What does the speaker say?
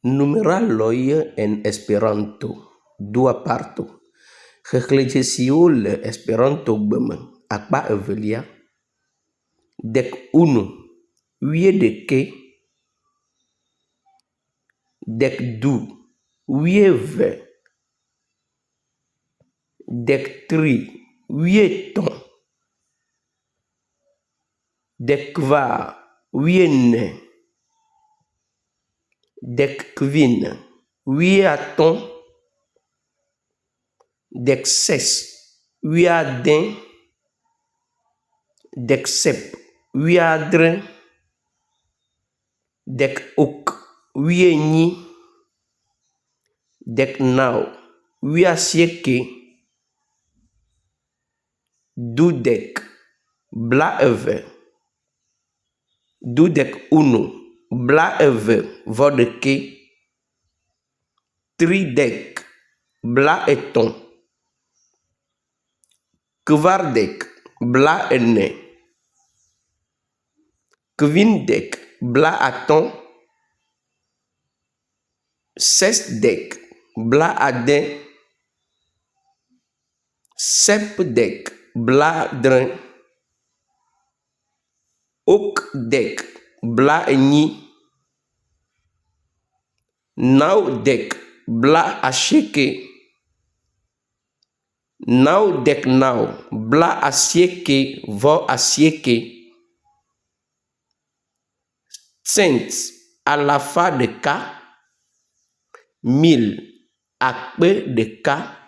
Numeraloj en Esperanto, dua parto. Xexlẽdzesiwo le Esperantogbe me akpa evelia. 11, wuiɖekɛ, 12, wuieve, 13, wuietɔ̃, 14, wuiene, 15, wuiatɔ̃, 16, wuiade, 17, wuiadre, 18, wuienyi, 19, wuiasieke, 12, blaeve, 21, blaeve vɔ ɖekɛ, 30, blaetɔ̃, 40, blaene, 50, blaatɔ̃, 60, blaade, 70, blaadre, 80, blaenyi, 90, blaasieke, 99, blaasieke vɔ asieke, 100, alafa ɖeka, mil, akpe ɖeka.